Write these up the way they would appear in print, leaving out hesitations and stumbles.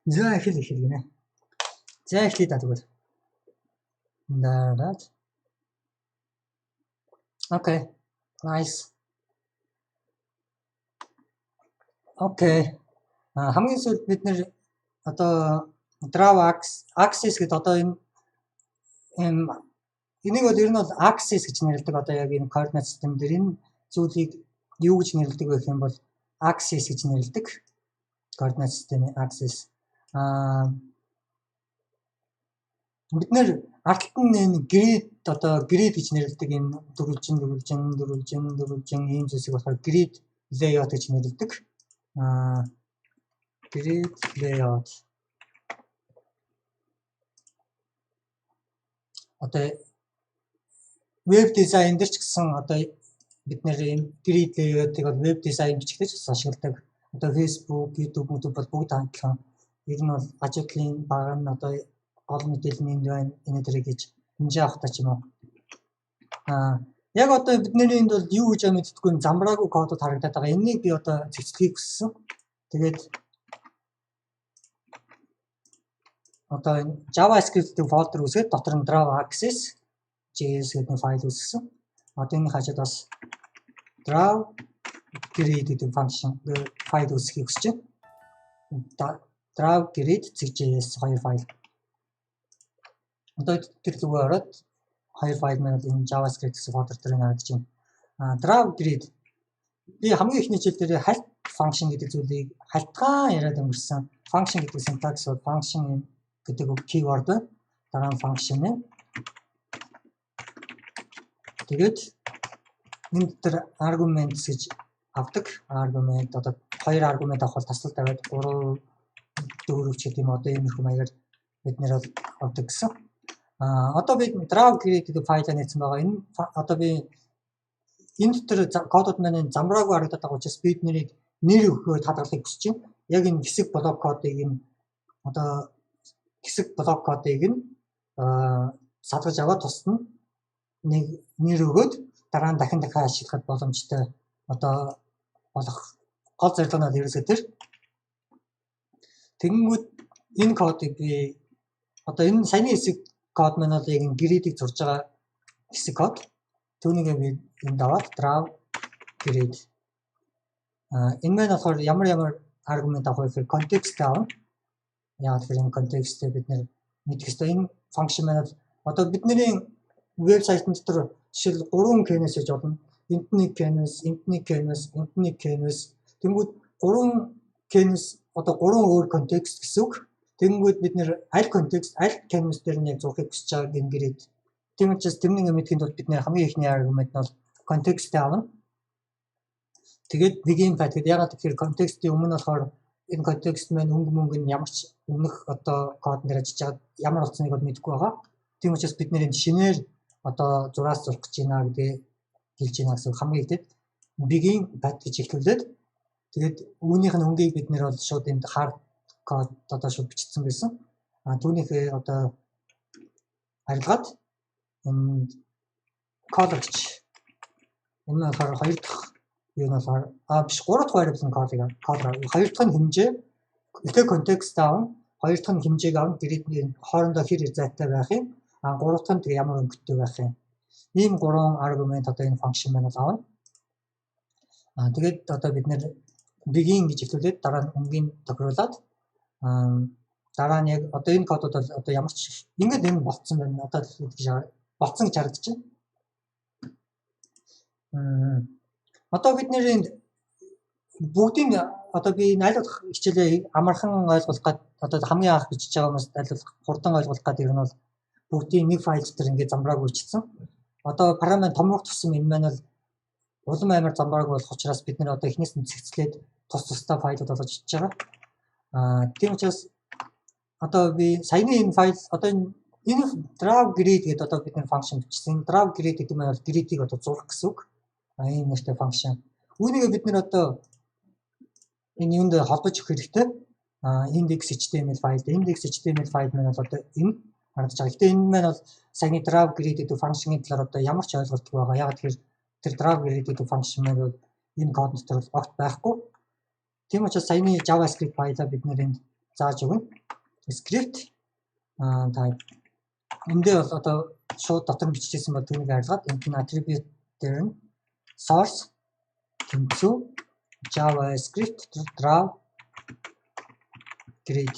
За эхэл гинэ. За эхлэе да тэгвэл. Дараад. Окей. Nice. Окей. Хамгийн сүүлд бид нэр одоо draw axis гэдэг одоо энэ энийг бол ер нь бол axis гэж нэрлэдэг. Одоо яг энэ координат систем дээр энэ зүйлийг юу гэж нэрлэдэг вэ гэх юм бол axis гэж нэрлэдэг. Координат системийн axis. Бид нэр ард талд нь энэ grid одоо grid гэж нэрлэдэг энэ дөрвөлжин дөрвөлжин дөрвөлжин дөрвөлжин ийм зүйлсийг болохоор grid layout гэж нэрлэдэг. Grid layout. Одоо веб дизайн дээр ч гэсэн одоо бид нэр ийм grid layout-ыг бол веб дизайн бичгтээ ч гэсэн ашигладаг. Одоо Facebook, YouTube, YouTube бол бүгд адилхан. Ер нь бол ажиглалын баг нь одоо гол мэдээлэл нь энд байна, энэ төрийг гэж хэмжээ авахтай ч юм уу. Яг одоо бидний энд бол юу гэж мэддэггүй замбраагүй кодууд харагдаад байгаа. Энийг би одоо зэгцлэхийг хүссэн. Тэгээд одоо энэ JavaScript гэдэг фолдер үүсгээд дотор нь draw axis JS гэдэг нэг файл үүсгэсэн. Одоо энэ хажууд бас draw grid гэдэг function файл үүсгэхийг хүсэж байна. Draw grid .js хоёр файл. Одоо тэр лүгээ ороод хоёр файл маань энэ JavaScript гэсэн фолдер дээр харагдаж байна. Draw grid би хамгийн эхний хичээл дээр хальт function гэдэг зүйлийг халтгаан яриад өнгөрсөн. Function гэдэг syntax бол function гэдэг keyword байна. Дараа нь function нэ. Тэгээд энэ дээр arguments гэж авдаг. Argument одоо хоёр аргумент авах бол таслалт аваад 3 4 ч гэдэг юм одоо иймэрхүү маягаар бид нэр бол авдаг гэсэн. Одоо би draw grid гэдэг файлаа нээсэн байгаа. Энэ одоо би энэ дотор кодууд маань замбраагүй харагдаад байгаа учраас бид нэрийг нэр өгөхөөр хадгалахыг хүсэж байна. Яг энэ хэсэг блок кодыг энэ одоо хэсэг блок кодыг нь садгаж аваад тусна нэг нэр өгөөд дараа нь дахин дахин ашиглахад боломжтой одоо болох гол зорилго нь ерөөсөө тэр. Тэгэнгүүт энэ кодыг би одоо энэ саяны хэсэг код маань бол яг энэ grid-ийг зурж байгаа хэсэг код. Түүнийг би энд аваад draw grid. Энэ маань болохоор ямар ямар аргумент авах вэ гэхээр context авна. Яг тэгэхээр энэ контекстээ бид нэр мэдэх ёстой. Энэ function маань бол одоо бидний вебсайтн дотор жишээл 3 canvas гэж болно. Энд нэг canvas, энд нэг canvas, энд нэг canvas. Тэнгүүд 3 canvas одоо 3 өөр контекст гэсэн үг. Тэнгүүд бид нэр аль контекст, аль canvas дээр нь яг зурхыг хүсэж байгааг энэ grid. Тийм учраас тэрнийг мэдэхийн тулд бид нэр хамгийн эхний аргумент нь бол контекст авна. Тэгээд begin path гэдэг ягаад гэхээр контекстийн өмнө болохоор энэ контекст маань өнгө мөнгө нь ямар ч өмнөх одоо код дээр ажиллаж байгаа ямар болцсныг бол мэдэхгүй байгаа. Тийм учраас бид нэр энэ шинээр одоо зураас зурх гэж байна гэдэг хэлж байна гэсэн хамгийн ихэд begin path гэж эхлүүлээд тэгээд үүнийх нь өнгийг бид нэр бол шууд энд hard код одоо шууд бичсэн байсан. Түүнийхээ одоо арилгаад энэ color гэж энэ нь болохоор хоёр дахь юу нь болохоор биш гурав дахь variable color хоёр дахь нь хэмжээ эхлээ контекст авна, хоёр дахь нь хэмжээг авна, grid-ний хоорондоо хэр зайтай байх юм, гурав дахь нь тэг ямар өнгөтэй байх юм. Ийм гурван аргумент одоо энэ function маань бол авна. Тэгээд одоо бид нэр begin гэж эхлүүлээд дараа нь өнгийг тохируулаад дараа нь яг одоо энэ кодууд бол одоо ямар ч ингэж юм болцсон байна. Одоо гэж болцсон гэж харагдаж байна. Одоо бид нэр энд бүгдийн одоо би энэ аль болох хичээлээ амархан ойлгох гад одоо хамгийн анх бичиж байгаа хүмүүс аль болох хурдан ойлгох гад ер нь бол бүгдийн нэг файл дотор ингээд замбраагүй бичсэн. Одоо програм томрох тусам энэ маань бол улам амар замбраагүй болох учраас бид нэр одоо эхнээс нь цэгцлээд тус тусдаа файлууд болгож бичиж байгаа. Тийм учраас одоо би саяны энэ файл одоо энэ draw grid гэдэг одоо бид нэр function бичсэн. Draw grid гэдэг нь бол grid-ийг одоо зурах гэсэн үг. Энэ нэртэй function. Үүнийг бид нэр одоо энэ юунд холбож өгөх хэрэгтэй. Index.html файл, index.html файл маань бол одоо энэ харагдаж байгаа. Гэтэ энэ маань бол саяны draw grid гэдэг function-ийн талаар одоо ямар ч ойлголтгүй байгаа. Яг тэгэхээр тэр draw grid гэдэг function маань бол энэ код дотор огт байхгүй. Тийм учраас саяны JavaScript файлаа бид нэр энд зааж өгнө. Script type. Эндээ бол одоо шууд дотор нь бичижсэн бол түүнийг арилгаад энд нь attribute дээр нь source тэнцүү JavaScript draw grid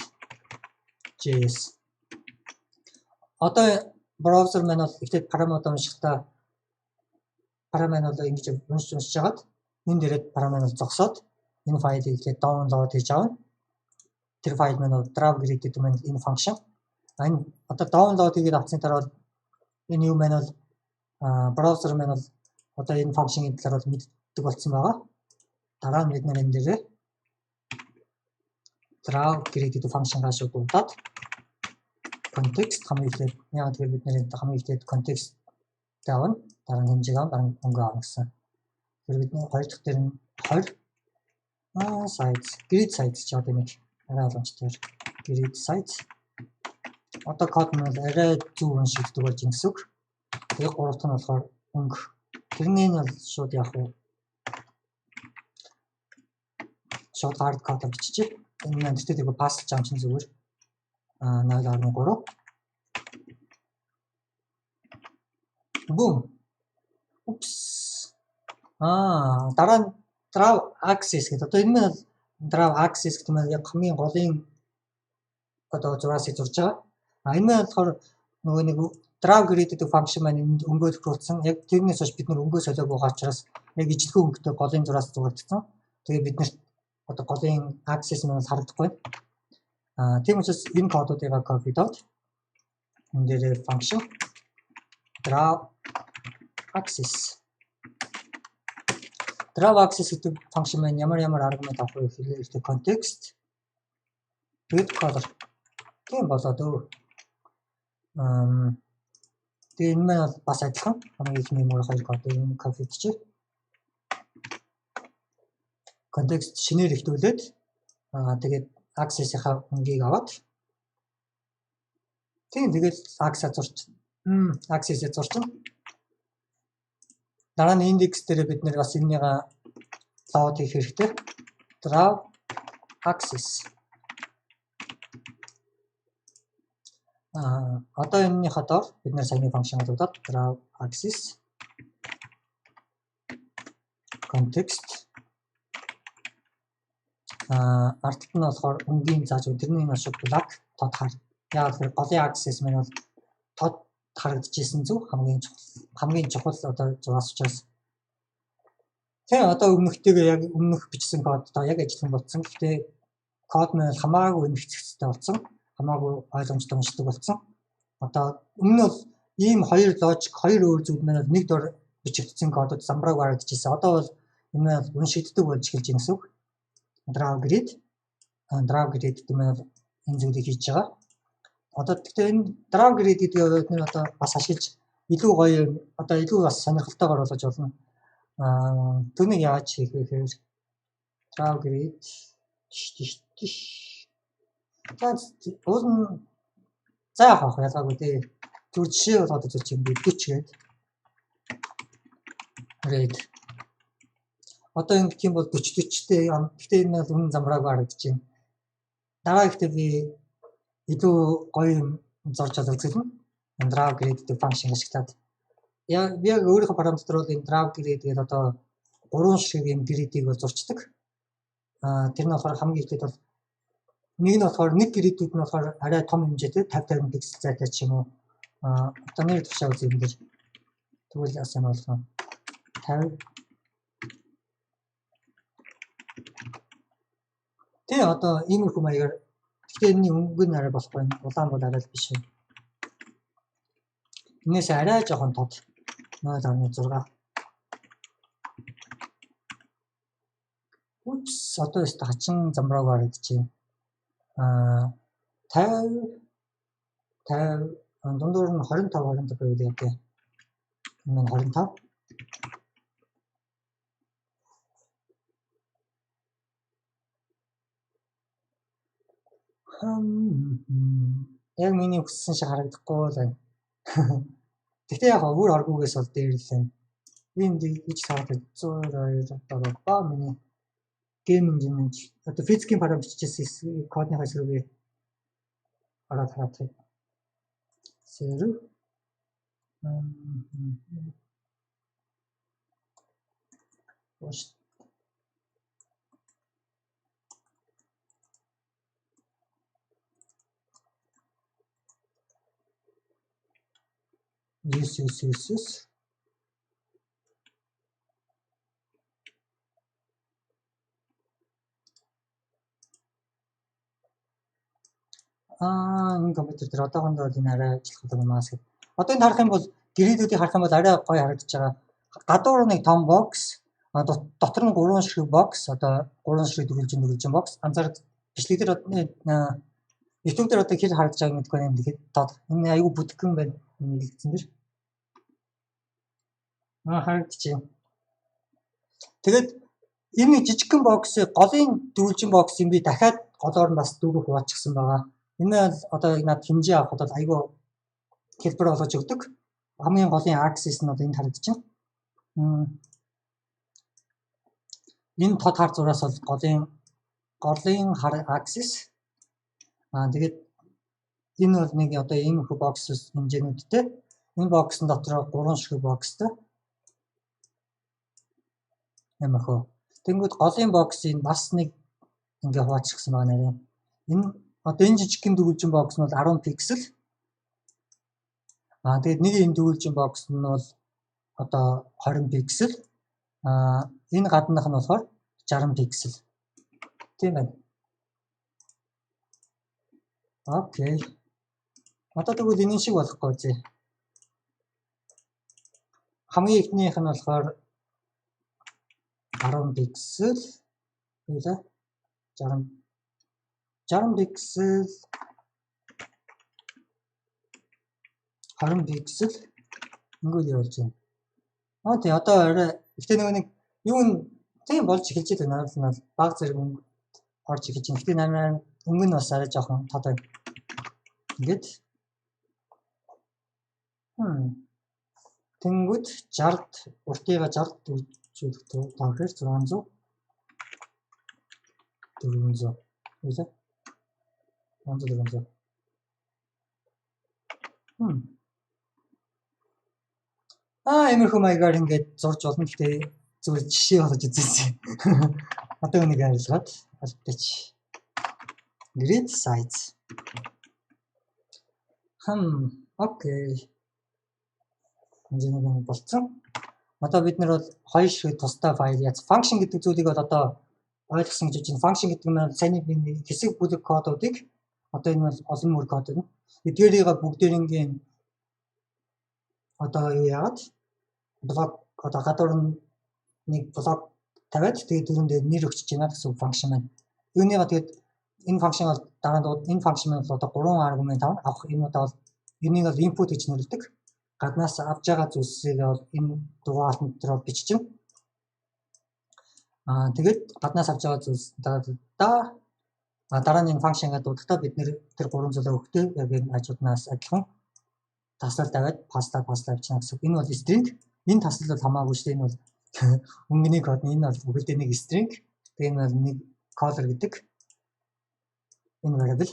JS. Одоо браузер маань бол ихтэй параметр уншихдаа параметр бол ингэж уншиж жагаад энэ дээрээ параметр бол зогсоод энэ файлыг ихтэй download хийж авна. Тэр файл маань бол draw grid гэдэг маань энэ function. Энэ одоо download хийгээд авсны дараа бол энэ юу маань бол браузер маань бол одоо энэ function-ийн талаар бол мэддэг болсон байгаа. Дараа нь бид нар энэ дээрээ draw grid гэдэг function-гаа шууд дуудаад context хамгийн эхлээд, яг тэгэхээр бид нэр хамгийн эхлээд context авна, дараа нь хэмжээг авна, дараа нь өнгө авна гэсэн. Тэгэхээр бид хоёр дахь дээр нь 20 size grid size ч одоо нэг арай боломжтой grid size. Одоо код нь бол арай зөв уншигддаг болж байна гэсэн үг. Тэгээ гурав дахь нь болохоор өнгө. Тэрний нь бол шууд яг уу шууд hard code биччихье. Энэ маань тэртээ тэргүй паслж байгаа юм чинь зүгээр. 0.3. Бум. Упс. Дараа нь draw axis гэдэг. Одоо энэ маань draw axis гэдэг нь яг хамгийн голын одоо зураасыг зурж байгаа. Энэ маань болохоор нөгөө нэг draw grid гэдэг function маань энд өнгөө тохируулсан. Яг тэрнээс хойш бид нэр өнгөө солиог байгаа учраас яг ижилхэн өнгөтэй голын зураас зурагдсан. Тэгээ бид нарт одоо голын axis маань харагдахгүй. Тийм учраас энэ кодуудыг copy-доод энэ дээр function draw axis. Draw axis гэдэг function маань ямар ямар аргумент авах вэ гэхээр ихтэй context, тэгээд color. Тийм болоод өө. Тэгээ энэ маань бол бас адилхан. Хамгийн ихний мөр хоёр кодыг энэ copy-дчих. Context шинээр ихтүүлээд тэгээд axis-ийнхаа өнгийг аваад тийм тэгээд axis-аа зурч. Axis-аа зурчин. Дараа нь индекс дээр бид нэр бас энэнийгээ load хийх хэрэгтэй. Draw axis. Одоо энэнийхээ доор бид нэр саяны function дуудаад draw axis context ард нь болохоор өнгийн зааж өгнө. Тэрний нь шууд black тод хар. Яг тэгэхээр голын axis маань бол тод харагдчихсэн зүг хамгийн чухал одоо зураас учраас. Тэгээ одоо өмнөхтэйгээ яг өмнөх бичсэн кодтой яг адилхан болсон. Гэхдээ код маань хамаагүй нэгцэгцтэй болсон. Хамаагүй ойлгомжтой уншдаг болсон. Одоо өмнө нь бол ийм хоёр логик, хоёр өөр зүйл маань бол нэг дор бичигдсэн кодод замбрааг харагдчихсэн. Одоо бол энэ маань уншигддаг болж эхэлж байна гэсэн үг. Draw grid. Draw grid гэдэг нь энэ зүйлийг хийж байгаа. Одоо гэхдээ энэ draw grid гэдэг бид нэр одоо бас ашиглаж илүү гоё одоо илүү бас сонирхолтойгоор болгож болно. Түүнийг яаж хийх вэ гэхээр draw grid тиш. За уул нь за яах вэ ялгаагүй дээ. Зүгээр жишээ болгоод үзүүлчих юм би 40 гээд red. Одоо ингэх юм бол 40 40-тэй. Гэхдээ энэ бол үнэн замбрааг харагдаж байна. Дараа ихтэй би илүү гоё юм зурж чадвар үзүүлнэ. Draw grid гэдэг function ашиглаад. Яг би яг өөрийнхөө параметр бол энэ draw grid гэдэг одоо гурван шиг юм grid-ийг бол зурчдаг. Тэр нь болохоор хамгийн ихэд бол нэг нь болохоор нэг grid-үүд нь болохоор арай том хэмжээтэй 50 50 пиксел зайтай ч юм уу. Одоо нэр тушаа үзье юм дээр. Тэгвэл бас юм болох нь 50. Тэгээ одоо иймэрхүү маягаар гэхдээ энэний өнгө нь арай болохгүй. Улаан бол арай л биш. Энээс арай жоохон тод 0.6. Упс одоо өстө хачин замбрааг харагдаж байна. 50 50 дундуур нь 25 25 байвал яа вэ? Энэ нь 25. Яг миний хүссэн шиг харагдахгүй л байна. Гэхдээ яг өөр оргуугээс бол дээр л байна. Би энд ич хараад 102 одоо ба миний Game engine одоо физикийн програм бичижсэн кодны хэсэг рүү ороод хараад байна. Zero. Yes, yes, yes, yes. Энэ компьютер дээр одоохондоо бол энэ арай ажиллах гэдэг юм аа. Одоо энэ харах юм бол grid үүдийг харах юм бол арай гоё харагдаж байгаа. Гадуур нэг том box, дотор нь 3 ширхэг box, одоо 3 ширхэг дөрвөлжин box. Анзаарч бичлэг дээр YouTube дээр одоо хэр харагдаж байгааг мэдэхгүй байна. Тэгэхээр тод энэ айгүй бүтгэн байна. Энэ дэлгэцэн дээр. Харагдчихэв. Тэгээд энэ жижигхэн box ыг голын дөрвөлжин box ыг би дахиад голоор нь бас дөрөв хуваачсан байгаа. Энэ бол одоо над хэмжээ авахд бол айгүй хэлбэр болгож өгдөг. Хамгийн голын axis нь одоо энд харагдаж байна. Энэ тод хар зураас бол голын хар axis. Тэгээд энэ бол нэг одоо ийм их box хэмжээнүүдтэй. Энэ box ын дотор 3 ширхэг box тай. Ямархуу. Тэнгүүд голын box ыг бас нэг ингээ хуваачсан байгаа нэрээ. Энэ одоо энэ жижигхэн дөрвөлжин box нь бол 10 пиксел. Тэгээд нэг энэ дөрвөлжин box нь бол одоо 20 пиксел. Энэ гаднах нь болохоор 60 пиксел. Тийм байна. Окей. Одоо тэгвэл энэ шиг болохгүй зэ. Хамгийн эхнийх нь болохоор 10 пиксел. Хэлээ. 60 пиксел, 20 пиксел ингээд явуулж байна. Тийм одоо арай ихтэй нөгөө нэг юу н тийм болж эхэлж байна. Надад нь баг зэрэг өнгө орж эхэлж байна. Гэхдээ 8 өнгө нь бас арай жоохон тод байна. Ингээд тэнгүүд 60-д уртыга 60-д үржүүлэх тоо 600 400 хэлээ. 400. Иймэрхүү маягаар ингээд зурж болно. Гэхдээ зүгээр жишээ болгож үзсэн. Одоо энийг арилгаад алдчих. Grid size. Окей. Хэмжээний болцсон. Одоо бид нар бол хоёр ширхэг тусдай файл яаж function гэдэг зүйлийг бол одоо ойлгосон гэж байна. Function гэдэг нь саяны хэсэг бүлэг кодуудыг одоо энэ бол олон мөр код байна. Эдгээрийг бүгдээрингийн одоо юу яагаад блок одоо гадуур нэг блок тавиад тэгээд түрүүндээ нэр өгчөж байна гэсэн function байна. Үүнийгээ тэгээд энэ function бол дараа нь энэ function бол одоо 3 аргумент авах энэ удаа бол энийг бол input гэж нэрлэдэг. Гаднаас авж байгаа зүйлсийг бол энэ дугаалтан дээр бол бичиж байна. Тэгээд гаднаас авж байгаа зүйлс дараа нь энэ function-га дуудахдаа бид нэр тэр 3 зүйлээ өгөхдөө яг энэ хажууднаас адилхан таслал тавиад паста авчна гэсэн. Энэ бол string. Энэ таслал бол хамаагүй шүү дээ. Энэ бол өнгөний код. Энэ бол бүгдээ нэг string. Тэгээ энэ бол нэг color гэдэг энэ variable.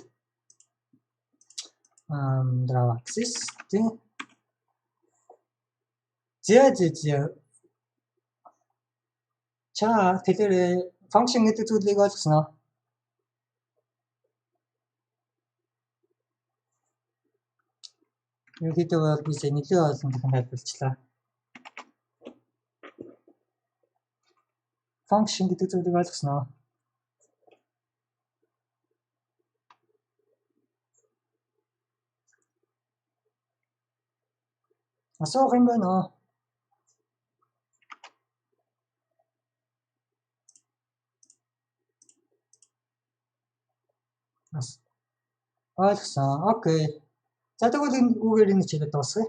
Draw axis тийм. Зэ. Ча тэгэхээр function гэдэг зүйлийг ойлгосноо. Ерөнхийдөө бол би сая нэлээд олон дахин тайлбарлачлаа. Function гэдэг зүйлийг ойлгосноо. Асуух юм байна уу? Ойлгосон. Окей. За тэгвэл энэ үүгээр энэ хичээлээ дуусгая.